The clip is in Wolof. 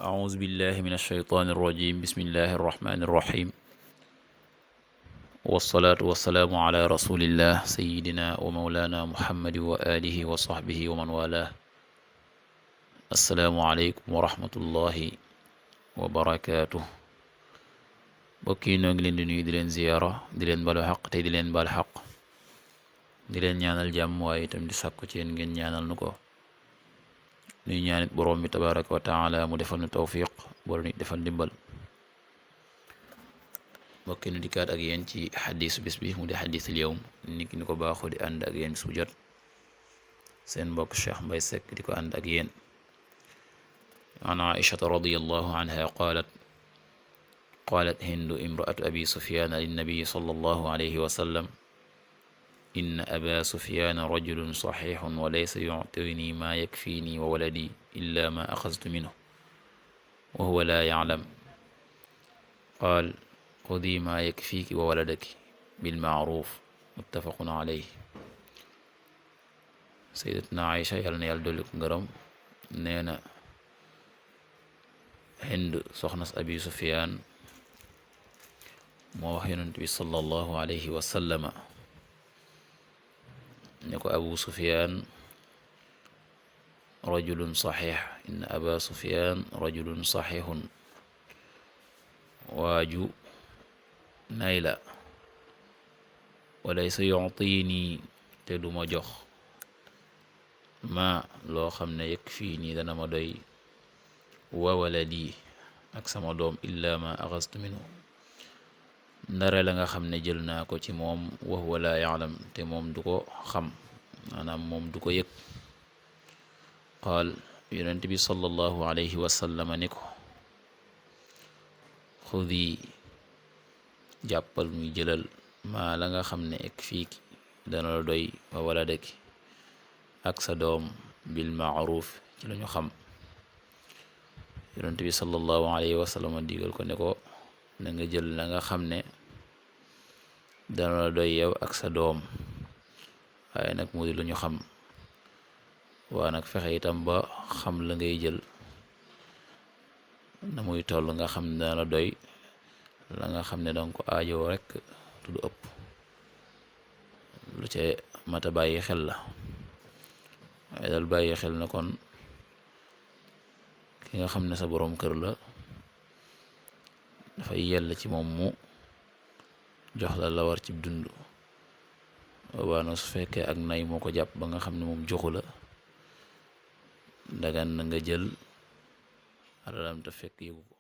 أعوذ بالله من الشيطان الرجيم بسم الله الرحمن الرحيم والصلاة والسلام على رسول الله سيدنا ومولانا محمد وآله وصحبه ومن والاه السلام عليكم ورحمة الله وبركاته bokki noo ngi leen di nuyu di leen ziyaara di leen balu xaq tey di leen bal xaq di leen ñaanal jàmm waaye itam di sàkku ci yéen ngeen ñaanal nu ko nuy ñaanit boroom bi tabaraka wa taala mu defal nu tawfiq boolu nit defal ndimbal bokki nu dikkaat ak yéen ci xadiisu bis bi mu di xadiisul yawm nit ki ni ko baaxoo di ànd ak yéen su jot seen mbokk Cheikh Mbay Seck di ko ànd ak yéen an aishata radiyallahu anha qaalat hindu imraatu abi sufyaan linnabiyi sallallahu alayhi wa sallam inna aba sufyaana rajulun saxiixun wa laysa yuctini maa yakfiini wa waladi illa ma axastu minhu wa huwa laa yaclam qaal xudi maa yakfiiki wa waladaki bilmacruuf muttafaqun alayhi sayyidatuna Aïcha yàlla na yàlla dolli ko ngërëm nee na Hind soxnas abi Sufyaan moo wax yonent bi sallallahu alayhi wa sallama ne ko abu Sufyaan rajulun saxiix inna aba Sufyaan rajulun saxiixun waaju nay la walaysa yuctiini te duma jox ma loo xam ne yëg fii nii dana ma doy wa waladi ak sama doom illa ma axastu minhu ndare la nga xam ne jël naa ko ci moom wa huwa laa ya'lam te moom du ko xam maanaam moom du ko yëg qaal yonent bi sallallahu alayhi wa sallam ni ko xudi jàppal muy jëlal maa la nga xam ne ek fii dana la doy wa waladaki ak sa doom bil ma'ruf ci lañu xam yonent bi sallallahu alayhi wa sallam digal ko ne ko na nga jël la nga xam ne dana la doy yow ak sa doom waaye nag mu di lu ñu xam waa nag fexe itam ba xam la ngay jël na muy toll nga xam ne dana la doy la nga xam ne danga ko aajoo rek tudd ëpp lu ca mata bàyyi xel la waaye dal bàyyi xel na kon ki nga xam ne sa boroom kër la dafay yell ci moom mu jox la la war ci dund boobaa nag su fekkee ak nay moo ko jàpp ba nga xam ne moom joxu la dagan na nga jël alalam te fekk yëgu ko